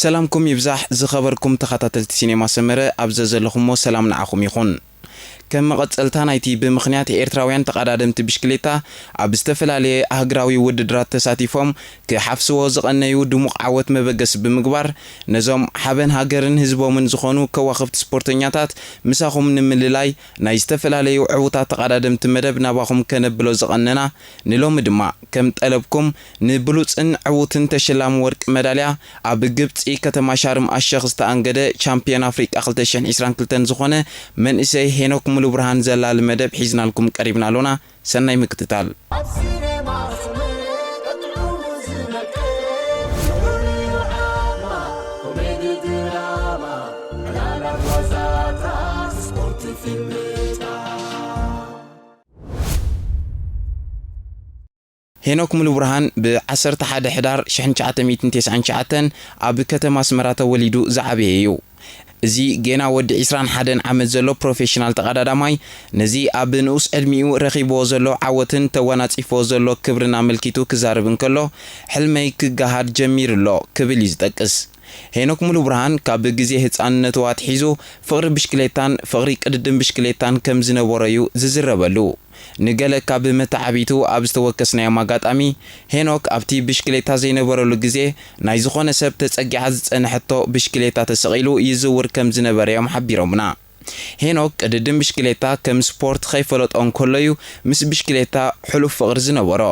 ሰላምኩም ይብዛሕ ዝኸበርኩም ተኸታተልቲ ሲኔማ ሰመረ፣ ኣብ ዘዘለኹሞ ሰላም ንዓኹም ይኹን። ከም መቐጸልታ ናይቲ ብምኽንያት ኤርትራውያን ተቐዳደምቲ ብሽክሌታ ኣብ ዝተፈላለየ ኣህግራዊ ውድድራት ተሳቲፎም ክሓፍስዎ ዝቐነዩ ድሙቕ ዓወት መበገሲ ብምግባር፣ ነዞም ሓበን ሃገርን ህዝቦምን ዝኾኑ ከዋኽብቲ ስፖርተኛታት ምሳኹም ንምልላይ ናይ ዝተፈላለዩ ዕዉታት ተቐዳደምቲ መደብ ናባኹም ከነብሎ ዝቐነና፣ ንሎሚ ድማ ከም ጠለብኩም ንብሉጽን ዕዉትን ተሸላሚ ወርቂ መዳልያ ኣብ ግብጺ ከተማ ሻርም ኣሸኽ ዝተኣንገደ ቻምፒዮን ኣፍሪቃ ክልተ ሽሕን ዕስራን ክልተን ዝኾነ መንእሰይ ሄኖክ ሙሉብርሃን ዘላሊ መደብ ሒዝናልኩም ቀሪብና ኣሎና። ሰናይ ምክትታል። ኣብ ሲኔማ ስምዒት ጥዑሙ ዝነቅል፣ ፍቕሪ ዓማ፣ ኮሜዲ ድራማ፣ ዕላላት ዋዛታት፣ ስፖርት ፊልምታት። ሄኖክ ሙሉብርሃን ብ ዓሰርተ ሓደ ሕዳር ሽሕን ትሽዓተ ሚእትን ተስዓን ትሽዓተን ኣብ ከተማ ኣስመራ ተወሊዱ ዝዓበየ እዩ። እዚ ጌና ወዲ ዕስራን ሓደን ዓመት ዘሎ ፕሮፌሽናል ተቐዳዳማይ፣ ነዚ ኣብ ንኡስ ዕድሚኡ ረኺብዎ ዘሎ ዓወትን ተወናጺፍዎ ዘሎ ክብርን ኣመልኪቱ ክዛረብ እንከሎ፣ "ሕልመይ ክገሃድ ጀሚሩ ኣሎ" ክብል እዩ ዝጠቅስ። ሄኖክ ሙሉብርሃን ካብ ግዜ ህጻንነቱ ኣትሒዙ ፍቕሪ ብሽክሌታን ፍቕሪ ቅድድም ብሽክሌታን ከም ዝነበሮ እዩ ዝዝረበሉ። ንገለ ካብ መተዓቢቱ ኣብ ዝተወከስናዮም ኣጋጣሚ፣ ሄኖክ ኣብቲ ብሽክሌታ ዘይነበረሉ ግዜ፣ ናይ ዝኾነ ሰብ ተጸጊዓ ዝጸንሐቶ ብሽክሌታ ተሰቒሉ ይዝውር ከም ዝነበረ እዮም ሓቢሮምና። ሄኖክ ቅድድም ብሽክሌታ ከም ስፖርት ከይፈለጦ እንከሎ እዩ ምስ ብሽክሌታ ሕሉፍ ፍቕሪ ዝነበሮ።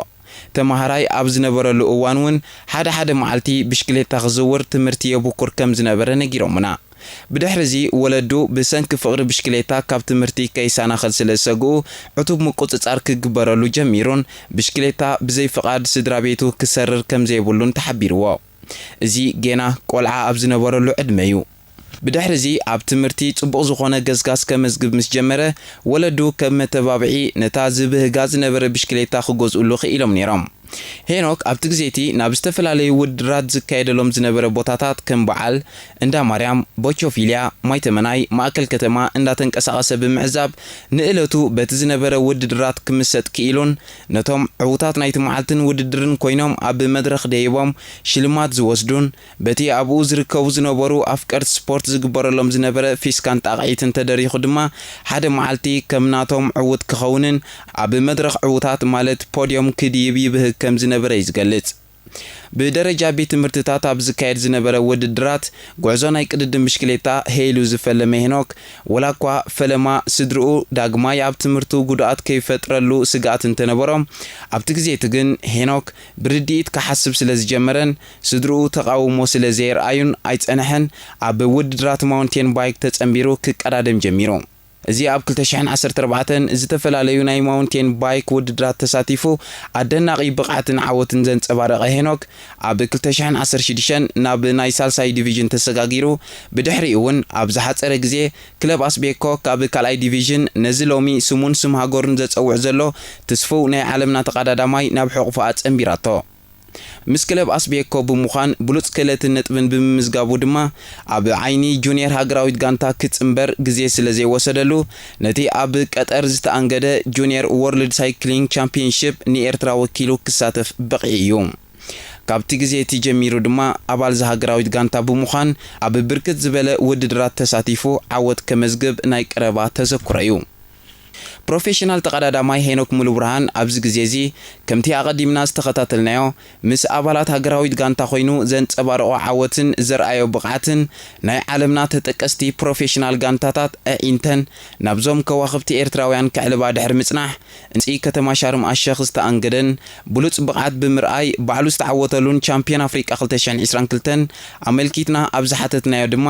ተማሃራይ ኣብ ዝነበረሉ እዋን እውን ሓደ ሓደ መዓልቲ ብሽክሌታ ክዝውር ትምህርቲ የብኩር ከም ዝነበረ ነጊሮምና። ብድሕሪ እዚ ወለዱ ብሰንኪ ፍቕሪ ብሽክሌታ ካብ ትምህርቲ ከይሰናኸል ስለ ዝሰግኡ ዕቱብ ምቁጽጻር ክግበረሉ ጀሚሩን ብሽክሌታ ብዘይ ፍቓድ ስድራ ቤቱ ክሰርር ከም ዘይብሉን ተሓቢርዎ። እዚ ጌና ቆልዓ ኣብ ዝነበረሉ ዕድመ እዩ። ብድሕሪ እዚ ኣብ ትምህርቲ ጽቡቕ ዝኾነ ገስጋስ ከመዝግብ ምስ ጀመረ፣ ወለዱ ከም መተባብዒ ነታ ዝብህጋ ዝነበረ ብሽክሌታ ክገዝኡሉ ክኢሎም ነይሮም። ሄኖክ ኣብቲ ግዜ እቲ ናብ ዝተፈላለዩ ውድድራት ዝካየደሎም ዝነበረ ቦታታት ከም በዓል እንዳ ማርያም፣ ቦቾፊልያ፣ ማይ ተመናይ፣ ማእከል ከተማ እንዳተንቀሳቐሰ ብምዕዛብ ንእለቱ በቲ ዝነበረ ውድድራት ክምሰጥ ክኢሉን ነቶም ዕዉታት ናይቲ መዓልትን ውድድርን ኮይኖም ኣብ መድረኽ ደይቦም ሽልማት ዝወስዱን በቲ ኣብኡ ዝርከቡ ዝነበሩ ኣፍቀርቲ ስፖርት ዝግበረሎም ዝነበረ ፊስካን ጣቕዒትን ተደሪኹ ድማ ሓደ መዓልቲ ከም ናቶም ዕዉት ክኸውንን ኣብ መድረኽ ዕዉታት ማለት ፖድዮም ክድይብ ይብህግ ከም ዝነበረ እዩ ዝገልጽ። ብደረጃ ቤት ትምህርትታት ኣብ ዝካየድ ዝነበረ ውድድራት ጉዕዞ ናይ ቅድድም ብሽክሌታ ሄሉ ዝፈለመ ሄኖክ፣ ወላ እኳ ፈለማ ስድርኡ ዳግማይ ኣብ ትምህርቱ ጉድኣት ከይፈጥረሉ ስግኣት እንተነበሮም፣ ኣብቲ ግዜ እቲ ግን ሄኖክ ብርድኢት ክሓስብ ስለ ዝጀመረን ስድርኡ ተቓውሞ ስለ ዘየርኣዩን ኣይጸንሐን፣ ኣብ ውድድራት ማውንቴን ባይክ ተጸንቢሩ ክቀዳደም ጀሚሩ። እዚ ኣብ ክልተ ሽሕን ዓሰርተ ኣርባዕተን ዝተፈላለዩ ናይ ማውንቴን ባይክ ውድድራት ተሳቲፉ ኣደናቒ ብቕዓትን ዓወትን ዘንጸባረቐ ሄኖክ፣ ኣብ ክልተ ሽሕን ዓሰርተ ሽዱሽተን ናብ ናይ ሳልሳይ ዲቪዥን ተሰጋጊሩ፣ ብድሕሪኡ እውን ኣብ ዝሓጸረ ግዜ ክለብ ኣስቤኮ ካብ ካልኣይ ዲቪዥን ነዚ ሎሚ ስሙን ስም ሃገሩን ዘጸውዕ ዘሎ ትስፉው ናይ ዓለምና ተቐዳዳማይ ናብ ሕቑፋ ኣጸንቢራቶ። ምስ ክለብ ኣስቤኮ ብምዃን ብሉጽ ክእለትን ነጥብን ብምምዝጋቡ ድማ ኣብ ዓይኒ ጁንየር ሃገራዊት ጋንታ ክጽንበር ግዜ ስለ ዘይወሰደሉ፣ ነቲ ኣብ ቀጠር ዝተኣንገደ ጁንየር ወርልድ ሳይክሊንግ ቻምፒየንሺፕ ንኤርትራ ወኪሉ ክሳተፍ በቒዑ እዩ። ካብቲ ግዜ እቲ ጀሚሩ ድማ ኣባል እዛ ሃገራዊት ጋንታ ብምዃን ኣብ ብርክት ዝበለ ውድድራት ተሳቲፉ ዓወት ከመዝግብ ናይ ቀረባ ተዘክሮ እዩ። ፕሮፌሽናል ተቐዳዳማይ ሄኖክ ሙሉብርሃን ኣብዚ ግዜ እዚ ከምቲ ኣቐዲምና ዝተኸታተልናዮ ምስ ኣባላት ሃገራዊት ጋንታ ኮይኑ ዘንጸባረቖ ዓወትን ዘርኣዮ ብቕዓትን ናይ ዓለምና ተጠቀስቲ ፕሮፌሽናል ጋንታታት ኣዒንተን ናብዞም ከዋኽብቲ ኤርትራውያን ከዕልባ ድሕሪ ምጽናሕ፣ እዚ ከተማ ሻርም ኣሸኽ ዝተኣንገደን ብሉጽ ብቕዓት ብምርኣይ ባዕሉ ዝተዓወተሉን ቻምፒዮን ኣፍሪቃ ክልተ ሽሕን ዕስራን ክልተን ኣመልኪትና ኣብ ዝሓተትናዮ ድማ፣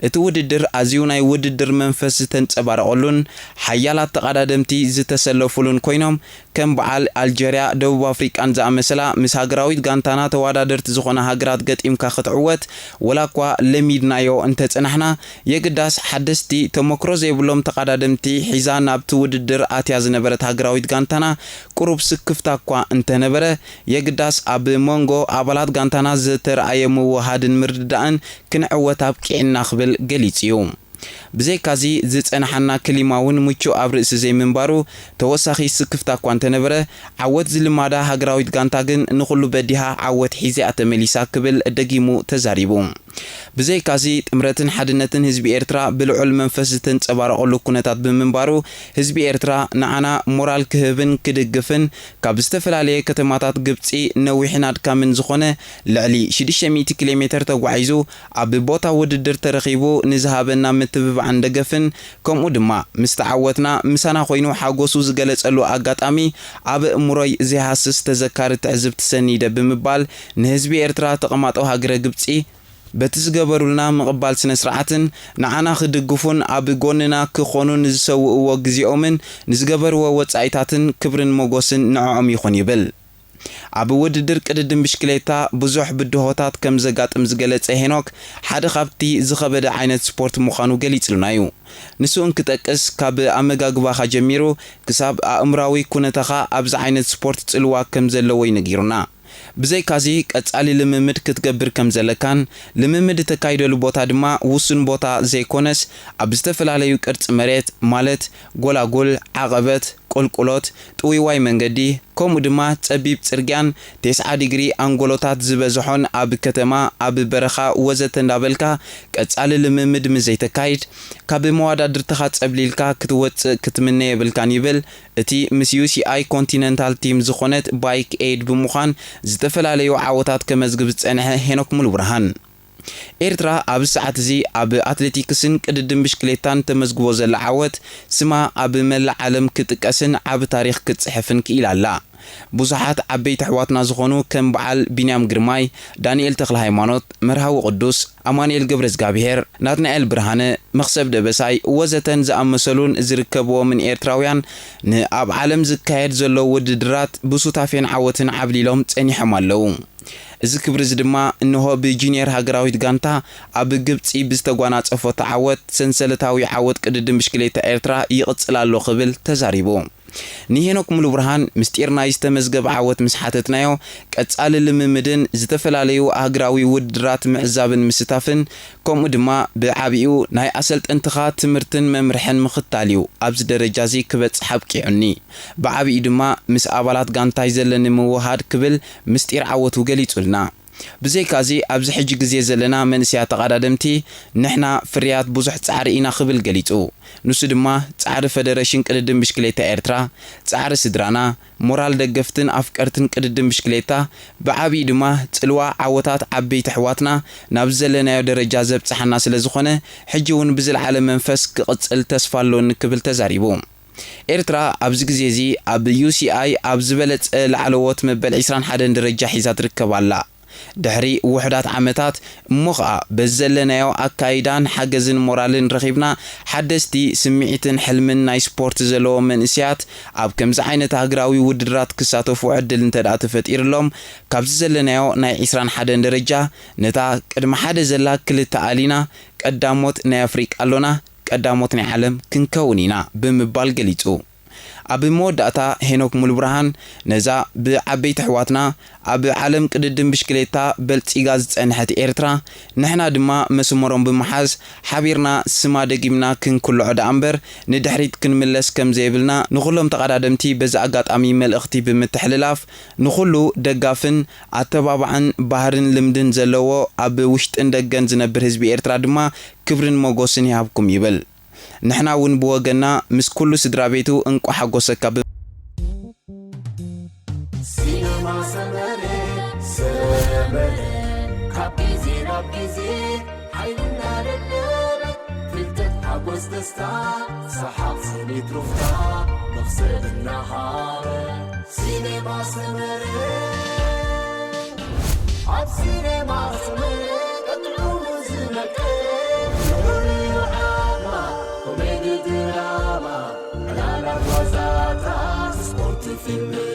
እቲ ውድድር ኣዝዩ ናይ ውድድር መንፈስ ዝተንጸባረቐሉን ሓያላት ተቐዳደምቲ ዝተሰለፉሉን ኮይኖም፣ ከም በዓል ኣልጀርያ፣ ደቡብ ኣፍሪቃን ዝኣመሰላ ምስ ሃገራዊት ጋንታና ተወዳደርቲ ዝኾና ሃገራት ገጢምካ ክትዕወት፣ ወላ እኳ ለሚድናዮ እንተጸናሕና፣ የግዳስ ሓደስቲ ተመክሮ ዘይብሎም ተቐዳደምቲ ሒዛ ናብቲ ውድድር ኣትያ ዝነበረት ሃገራዊት ጋንታና ቁሩብ ስክፍታ እኳ እንተነበረ፣ የግዳስ ኣብ መንጎ ኣባላት ጋንታና ዝተረኣየ ምውሃድን ምርድዳእን ክንዕወት ኣብቂዕና ክብል ገሊጹ እዩ። ብዘይካዚ ዝጸንሓና ክሊማ እውን ምቹእ ኣብ ርእሲ ዘይምንባሩ ተወሳኺ ስክፍታ እኳ እንተነበረ፣ ዓወት ዝልማዳ ሃገራዊት ጋንታ ግን ንኹሉ በዲሃ ዓወት ሒዛ'ያ ተመሊሳ ክብል ደጊሙ ተዛሪቡ። ብዘይካዚ ጥምረትን ሓድነትን ህዝቢ ኤርትራ ብልዑል መንፈስ ዝተንጸባረቐሉ ኩነታት ብምንባሩ፣ ህዝቢ ኤርትራ ንዓና ሞራል ክህብን ክድግፍን ካብ ዝተፈላለየ ከተማታት ግብጺ ነዊሕን ኣድካምን ዝኾነ ልዕሊ ሽዱሽተ ሚእቲ ኪሎ ሜተር ተጓዒዙ ኣብ ቦታ ውድድር ተረኺቡ ንዝሃበና ምትብባዕን ደገፍን፣ ከምኡ ድማ ምስ ተዓወትና ምሳና ኮይኑ ሓጎሱ ዝገለጸሉ ኣጋጣሚ ኣብ እምሮይ ዘይሃስስ ተዘካሪ ትዕዝብቲ ሰኒደ ብምባል ንህዝቢ ኤርትራ ተቐማጦ ሃገረ ግብጺ በቲ ዝገበሩልና ምቕባል ስነ ስርዓትን ንዓና ክድግፉን ኣብ ጎንና ክኾኑ ንዝሰውእዎ ግዜኦምን ንዝገበርዎ ወጻኢታትን ክብርን ሞጎስን ንዕኦም ይኹን ይብል። ኣብ ውድድር ቅድድም ብሽክሌታ ብዙሕ ብድሆታት ከም ዘጋጥም ዝገለጸ ሄኖክ፣ ሓደ ካብቲ ዝኸበደ ዓይነት ስፖርት ምዃኑ ገሊጽልና እዩ። ንሱ እንክጠቅስ፣ ካብ ኣመጋግባኻ ጀሚሩ ክሳብ ኣእምራዊ ኩነታኻ ኣብዚ ዓይነት ስፖርት ጽልዋ ከም ዘለዎ እዩ ነጊሩና። ብዘይካዚ ቀጻሊ ልምምድ ክትገብር ከም ዘለካን ልምምድ እተካይደሉ ቦታ ድማ ውሱን ቦታ ዘይኮነስ ኣብ ዝተፈላለዩ ቅርጺ መሬት ማለት ጎላጉል፣ ዓቐበት፣ ቁልቁሎት፣ ጥውይዋይ መንገዲ ከምኡ ድማ ጸቢብ ጽርግያን ተስዓ ዲግሪ ኣንጎሎታት ዝበዝሖን ኣብ ከተማ ኣብ በረኻ ወዘተ እንዳበልካ ቀጻሊ ልምምድ ምዘይተካይድ ካብ መዋዳድርትኻ ጸብሊልካ ክትወጽእ ክትምነ የብልካን ይብል እቲ ምስ ዩ ሲ ኣይ ኮንቲነንታል ቲም ዝኾነት ባይክ ኤድ ብምዃን ዝተፈላለዩ ዓወታት ከመዝግብ ዝጸንሐ ሄኖክ ሙሉብርሃን። ኤርትራ ኣብዚ ሰዓት እዚ ኣብ ኣትሌቲክስን ቅድድም ብሽክሌታን ተመዝግቦ ዘላ ዓወት ስማ ኣብ መላእ ዓለም ክጥቀስን ዓቢ ታሪኽ ክትጽሕፍን ክኢላ ኣላ። ብዙሓት ዓበይቲ ኣሕዋትና ዝኾኑ ከም በዓል ቢንያም ግርማይ፣ ዳንኤል ተኽለ ሃይማኖት፣ መርሃዊ ቅዱስ፣ ኣማኑኤል ገብረዝጋብሄር፣ ናትናኤል ብርሃነ፣ መኽሰብ ደበሳይ ወዘተን ዝኣመሰሉን ዝርከብዎምን ኤርትራውያን ንኣብ ዓለም ዝካየድ ዘሎ ውድድራት ብሱታፌን ዓወትን ዓብሊሎም ጸኒሖም ኣለዉ። እዚ ክብሪ እዚ ድማ እንሆ ብጁኒየር ሃገራዊት ጋንታ ኣብ ግብጺ ብዝተጓናጸፈቶ ዓወት ሰንሰለታዊ ዓወት ቅድድም ብሽክሌታ ኤርትራ ይቕጽል ኣሎ ክብል ተዛሪቡ። ንሄኖክ ሙሉብርሃን ምስጢር ናይ ዝተመዝገበ ዓወት ምስ ሓተትናዮ፣ ቀጻሊ ልምምድን ዝተፈላለዩ ኣህግራዊ ውድድራት ምዕዛብን ምስታፍን፣ ከምኡ ድማ ብዓቢኡ ናይ ኣሰልጠንትኻ ትምህርትን መምርሕን ምኽታል እዩ ኣብዚ ደረጃ እዚ ክበጽሕ ኣብቂዑኒ። ብዓቢኡ ድማ ምስ ኣባላት ጋንታይ ዘለኒ ምውህሃድ ክብል ምስጢር ዓወቱ ገሊጹልና። ብዘይካዚ ኣብዚ ሕጂ ግዜ ዘለና መንእሰያት ተቐዳደምቲ ንሕና ፍርያት ብዙሕ ጻዕሪ ኢና ክብል ገሊጹ። ንሱ ድማ ጻዕሪ ፈደረሽን ቅድድም ብሽክሌታ ኤርትራ፣ ጻዕሪ ስድራና፣ ሞራል ደገፍትን ኣፍቀርትን ቅድድም ብሽክሌታ፣ ብዓቢኡ ድማ ጽልዋ ዓወታት ዓበይቲ ኣሕዋትና ናብ ዘለናዮ ደረጃ ዘብጽሓና ስለ ዝኾነ፣ ሕጂ እውን ብዝለዓለ መንፈስ ክቕጽል ተስፋ ኣሎኒ ክብል ተዛሪቡ። ኤርትራ ኣብዚ ግዜ እዚ ኣብ ዩ ሲ ኣይ ኣብ ዝበለጸ ላዕለዎት መበል ዕስራን ሓደን ደረጃ ሒዛ ትርከብ ኣላ። ድሕሪ ውሑዳት ዓመታት እሞ ኸኣ በዚ ዘለናዮ ኣካይዳን ሓገዝን ሞራልን ረኺብና ሓደስቲ ስምዒትን ሕልምን ናይ ስፖርት ዘለዎም መንእሰያት ኣብ ከምዚ ዓይነት ሃገራዊ ውድድራት ክሳተፉ ዕድል እንተ ደኣ ተፈጢርሎም ካብዚ ዘለናዮ ናይ ዕስራን ሓደን ደረጃ ነታ ቅድሚ ሓደ ዘላ ክልተ ኣሊና ቀዳሞት ናይ ኣፍሪቃ ኣሎና ቀዳሞት ናይ ዓለም ክንከውን ኢና ብምባል ገሊጹ። ኣብ መወዳእታ ሄኖክ ሙሉብርሃን ነዛ ብዓበይቲ ኣሕዋትና ኣብ ዓለም ቅድድም ብሽክሌታ በልጺጋ ዝጸንሐት ኤርትራ ንሕና ድማ መስመሮም ብምሓዝ ሓቢርና ስማ ደጊምና ክንኩልዖ ደኣ እምበር ንድሕሪት ክንምለስ ከም ዘይብልና ንኹሎም ተቐዳደምቲ በዚ ኣጋጣሚ መልእኽቲ ብምትሕልላፍ ንኹሉ ደጋፍን ኣተባባዕን ባህርን ልምድን ዘለዎ ኣብ ውሽጥን ደገን ዝነብር ህዝቢ ኤርትራ ድማ ክብርን ሞጎስን ይሃብኩም ይብል። ንሕና እውን ብወገንና ምስ ኩሉ ስድራ ቤቱ እንቋዕ ሓጎሰካ ብ- ሲነማ ሰመረ ሰመረ ካብ ግዜ ናብ ግዜ ሓይልና ደደበ ፍልጠት ሓጎስ ደስታ ሰሓቕ ስኒት ሩፍታ መኽሰብ እናሃበ ሲነማ ሰመረ ኣብ ሲነማ ሰመረ ቀጥዑ ዝነቀ ፍሉይ ዓማ ኮሜዲ ድራማ ዕላላት ዋዛታት ስፖርት ፊልም